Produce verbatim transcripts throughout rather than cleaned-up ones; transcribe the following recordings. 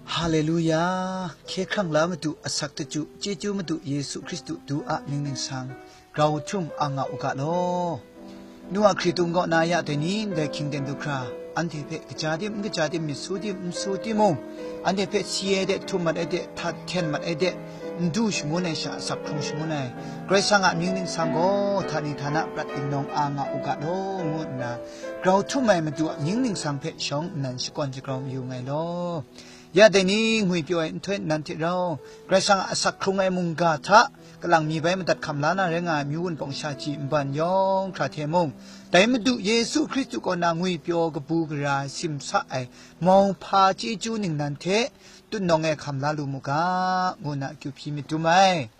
Haleluya! Hkye hkrang la Madu, asak daju, chyeju Madu Yesu Hkristu du a mying ningsang, grau htum ang nga u ga law. Nu a hkritung kaw na ya dai ni ndai hkying ten du hkra, anhte hpe kaja tim, n kaja tim, myit su tim, n su timung, anhte hpe si ai de, htum mat ai de, htat hten mat ai de, n du shangun ai sha, asak hkrung shangun ai, Karai Kasang a mying ningsang gaw, htani htana prat dingdawng a nga u ga law, ngu nna, grau htum ai Madu a mying ningsang hpe shawng nnan shakawn shagrau mayu nngai law. Ya dai ni ngwi pyaw ai nhtoi nnan hte rau, Karai Kasang a asak hkrung ai mungga hta, kalang mi bai madat hkam la na rai nga ai amyu wunpawng sha hti nban yawng hkra hte mung, dai Madu Yesu Hkristu kaw na ngwi pyaw kabu gara ai simsa ai mauhpa chyeju ningnan hte, tutnawng e hkam la lu mu ga, ngu nna akyu hpyi myit dum ai.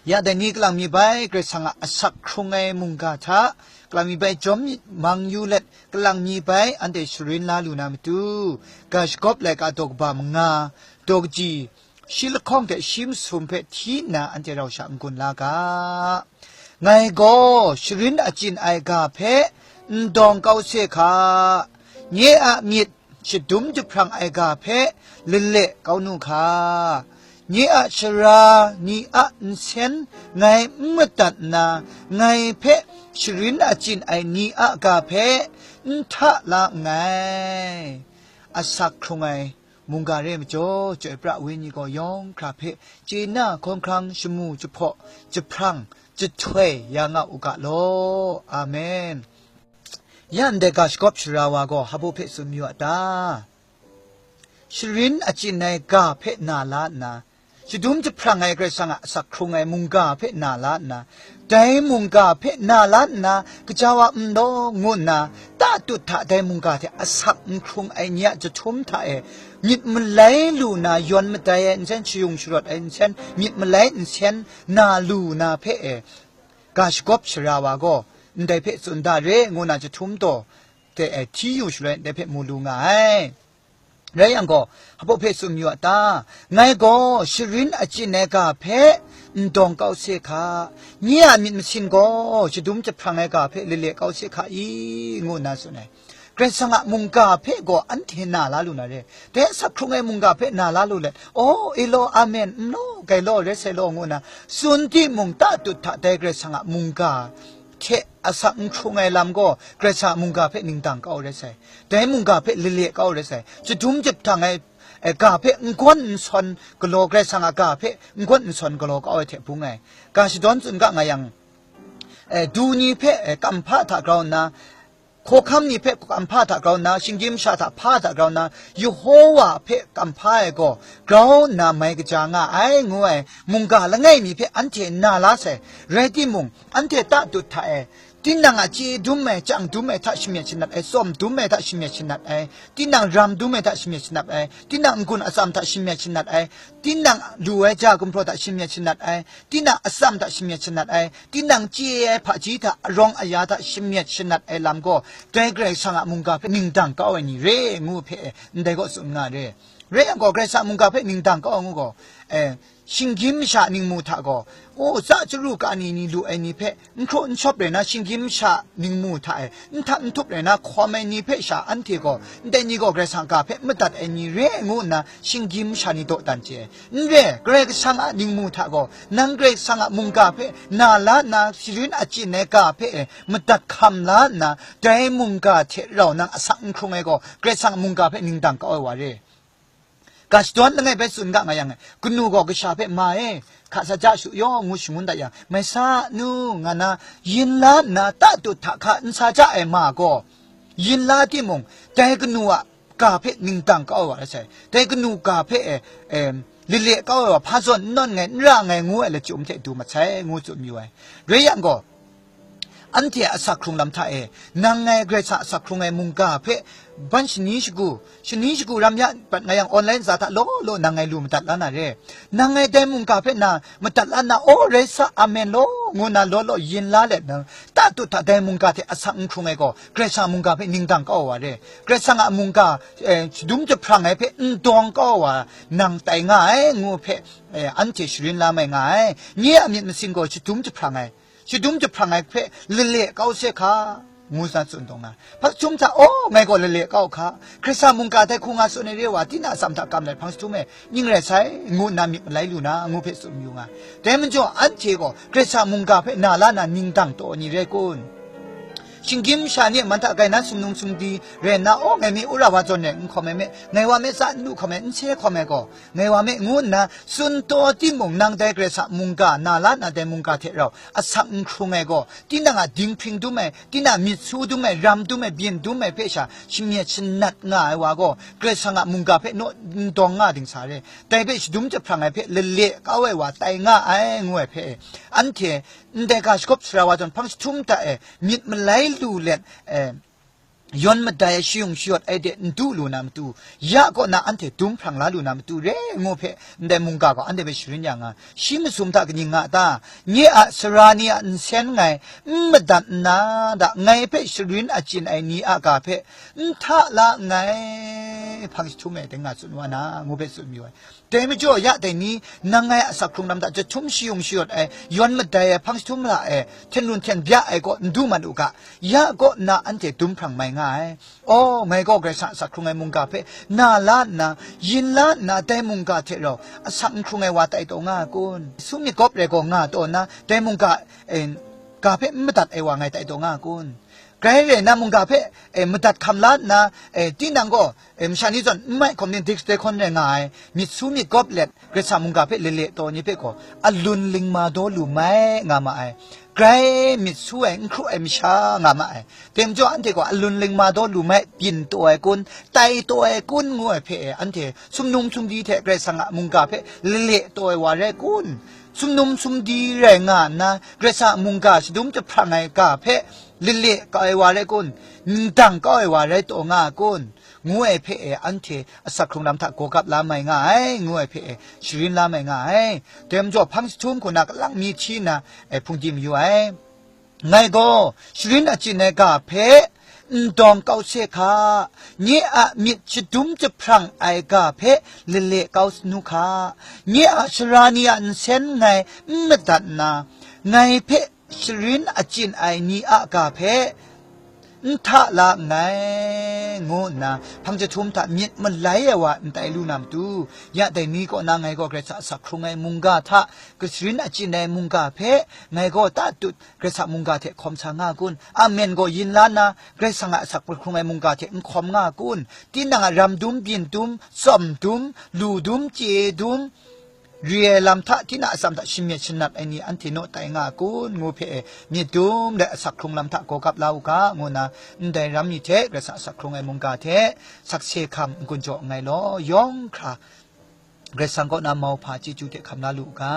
Ya dai ni kalang mi bai Karai Kasang a asak hkrung ai mungga hta, kalang mi bai jawm myit mang yu let, kalang mi bai anhte sharin la lu na matu, ga shagawp laika daw kaba manga, daw kaji, shi lahkawng hte shi masum hpe hti nna anhte rau sha n-gun la ga. Ngai gaw sharin achyin ai ga hpe n dawng kau se hka, nye a myit shadum jahprang ai ga hpe lale kau nu hka. Nye a sara ni a nsen ngai n madat nna, ngai hpe sharin achyin ai ni a ga hpe n hta la nngai. Asak hkrung ai mungga re ai majaw, chyoi pra ai wenyi gaw yawng hkra hpe chye na hkawng hkrang shamu jahpaw jahprang jahtoi ya nga u ga law. Amen. Ya ndai ga shagawp sara wa gaw hpa hpe tsun mayu a ta? Sharin achyin ai ga hpe na la nna, shadum jahprang ai Karai Kasang a asak hkrung ai mungga hpe na la nna, dai mungga hpe na la nna, gaja wa n law ngu nna, ta tut hta dai mungga hte asak n hkrung ai ni a jahtum hta e, myit malai lu na yawn madai ai nsen, shayung sharawt ai nsen, myit malai nsen na lu na hpe e, ga shagawp sara wa gaw, ndai hpe tsun da re, ngu na jahtum taw, hte e hti yu shaloi ndai hpe mu lu nga ai. Rai yang gaw, hpa hpe tsun mayu a ta? Ngai gaw sharin achyin ai ga hpe n dawng kau se hka, nye a myit masin gaw shadum jahprang ai ga hpe lale kau se hka i, ngu nna tsun ai. Karai Kasang a mungga hpe gaw anhte na la lu na re. Dai asak hkrung ai mungga hpe na la lu let, "Aw, e law, amen, n law, grai law, rai sai law," ngu nna tsun timung, ta tut hta dai Karai Kasang a mungga hte asak n hkrung ai lam gaw Karai Kasang a mungga hpe ningdang kau rai sai. Dai mungga hpe lale kau rai sai. Jadum jahprang ai, eh, ga hpe n gawn n sawn galaw, Karai Kasang a ga hpe n gawn n sawn galaw kau ai hte bung ai. Ga shadawn tsun ga nga yang, eh, du ni hpe, eh, kam hpa hta grau nna, hkawhkam ni hpe kam hpa hta grau nna, shinggyim sha hta hpa hta grau nna, Yehowa hpe kam hpa ai gaw grau nna mai kaja nga ai, ngu ai mungga langai mi hpe anhte na la sai. Rai timung, anhte ta tut hta e, tinang a chye dum ai, chyang dum ai hta shamyet shanat ai, tsawm dum ai hta shamyet shanat ai, tinang ram dum ai hta shamyet shanat ai, tinang n-gun atsam hta shamyet shanat ai, tinang lu ai ja gumhpraw hta shamyet shanat ai, tinang atsam hta shamyet shanat ai, tinang chye ai hpaji hta arawng aya hta shamyet shanat ai lam gaw, dai Karai Kasang a mungga hpe ningdang kau ai ni re ngu hpe, ndai gaw tsun nga re. Rai yang gaw, Karai Kasang a mungga hpe ningdang kau ai ngu gaw, eh, shinggyim masha ningmu hta gaw, o, tsa chyaru ka ni ni lu ai ni hpe, n hkraw n shawp rai na, shinggyim masha ningmu hta e, n htat n htup rai na, hkawm ai ni hpe sha anhte gaw, ndai ni gaw Karai Kasang ga hpe madat ai ni re ngu nna, shinggyim masha ni dawdan chye ai. N re, Karai Kasang a ningmu hta gaw, nang Karai Kasang a mungga hpe na la nna, sharin achyin ai ga hpe e madat hkam la nna, dai mungga hte rau nang asak n hkrung ai gaw, Karai Kasang a mungga hpe ningdang kau ai wa re. Ga shadawn langai bai tsun ga nga yang, kanu gaw kasha hpe, "Ma e, hka sa ja shu yaw," ngu shangun dat yang, "Mai sa, nu," nga na, yin la nna ta tut hta hka n sa ja ai ma gaw, yin la timung, dai kanu a ga hpe ningdang kau ai wa rai sai. Dai kanu ga hpe e, e, lale kau ai wa hpa zawn n nawn nngai, n ra nngai ngu ai lachyum hte du mat sai, ngu tsun mayu ai. Rai yang gaw, anhte a asak hkrung lam hta e, nang ngai Karai Kasang a asak hkrung ai mungga hpe ban shani shagu, shani shagu ram ya pat nga yang, online za hta law law nang ngai lu madat la na re. Nang ngai dai mungga hpe na madat la nna, "Aw, rai sa, amen law," ngu na law law yin la let nang, ta tut hta dai mungga hte asak n hkrung ai gaw, Karai Kasang a mungga hpe ningdang kau ai wa re. Karai Kasang a mungga, eh, shadum jahprang ai hpe n dawng kau ai wa nang tai nga ai, ngu hpe, eh, anhte sharin la mai nga ai. Nye a myit masin gaw shadum jahprang ai, shadum jahprang ai hpe lale kau se hka. ngu sa tsun taw nga. Hpang jahtum hta, aw, ngai gaw lale kau hka, Hkristu mungga dai hku nga tsun ai re wa, tinang a atsam hta kam let hpang jahtum e, ning rai sai, ngu nna myit malai lu na, ngu hpe tsun yu nga. Dai majaw, anhte gaw Hkristu mungga hpe na la na ning dang taw ni rai kun? Shinggyim masha ni a man hta gai na sumnung sumdi rai nna, aw, ngai mi wora wa zawn e n hkawm ai me, ngai wa me tsa n lu hkawm ai, n se hkawm ai gaw, ngai wa me, ngu nna tsun taw timung, nang dai Hkristu mungga, na la na dai mungga hte rau asak n hkrung ai gaw, tinang a dinghpring dum ai, tinang a myit su dum ai, ram dum ai, byin dum ai hpe sha shamyet shanat nga ai wa gaw, Karai Kasang a mungga hpe naw n dawng nga ding sa re. Dai hpe shadum jahprang ai hpe lale kau ai wa tai nga ai, ngu ai hpe, anhte ndai ga shagawp sara wa zawn hpang jahtum hta e myit malai lu let, e, yawn madai ai shayung shayawt ai de n du lu na matu, ya kaw na anhte dum hprang la lu na matu re, ngu hpe ndai mungga gaw anhte hpe sharin ya nga. Shi masum hta kaning nga ta? Nye a sara ni a nsen ngai n madat nna da, ngai hpe sharin achyin ai ni a ga hpe n hta la nngai, hpang jahtum e dai nga tsun wa na, ngu hpe tsun mayu ai. Dai majaw, ya dai ni, nang ngai a asak hkrung lam hta jahtum shayung shayawt ai, yawn madai ai, hpang jahtum la e, hten run hten bya ai kaw n du mat u ga, ya kaw nna anhte dum hprang mai nga ai. Aw, ngai gaw Karai Kasang a asak hkrung ai mungga hpe na la nna, yin la nna, dai mungga hte rau asak n hkrung ai wa tai taw nga ai kun? Su myit gawp rai gaw nga taw nna, dai mungga, e, ga hpe n madat ai wa ngai tai taw nga ai kun? Grai rai nna, mungga hpe, e, madat hkam la nna, e, tinang gaw, e, masha ni zawn n mai hkawm ni dik dai hkawn rai nga ai, myit su myit gawp let, Karai Kasang mungga hpe lale taw ni hpe gaw, alun lingma daw lu mai nga ma ai. Grai myit su ai, n hkru ai masha nga ma ai. Dai majaw, anhte gaw alun lingma daw lu mai, byin taw ai kun, tai taw ai kun, ngu ai hpe e, anhte sumnung sumdi hte Karai Kasang a mungga hpe lale taw ai wa rai kun? Sumnung sumdi rai nga nna, Karai Kasang a mungga shadum jahprang ai ga hpe lale kau ai wa rai kun? N dang kau ai wa rai taw nga ai kun? Ngu ai hpe e, anhte asak hkrung lam hta gawgap la mai nga ai, ngu ai hpe e, sharin la mai nga ai. Dai majaw, hpang jahtum hku na kalang mi hti nna, e, hpungdim yu ai. Ngai gaw sharin achyin ai ga hpe n dawng kau se hka, nye a myit shadum jahprang ai ga hpe lale kau sanu hka, nye a sara ni a nsen ngai n madat nna, ngai hpe sharin achyin ai ni a ga hpe n hta la nngai, ngu nna hpang jahtum hta myit malai ai wa n tai lu na matu, ya dai ni kaw na ngai gaw Karai Kasang a asak hkrung ai mungga hta kasharin achyin ai mungga hpe ngai gaw tatut Karai Kasang mungga hte hkawm sa nga kun? Amen gaw yin la nna, Karai Kasang a asak hkrung ai mungga hte n hkawm nga kun? Tinang a ram dum, byin dum, tsawm dum, lu dum, chye dum, re ai lam hta, tinang a atsam hta shamyet shanat ai ni anhte naw tai nga kun? Ngu hpe e, myit dum let asak hkrung lam hta gawgap la u ga, ngu nna ndai ram ni hte Karai Kasang a asak hkrung ai mungga hte sakse hkam n-gun jaw nngai law, yawng hkra Karai Kasang kaw na mauhpa chyeju hte hkam la lu u ga.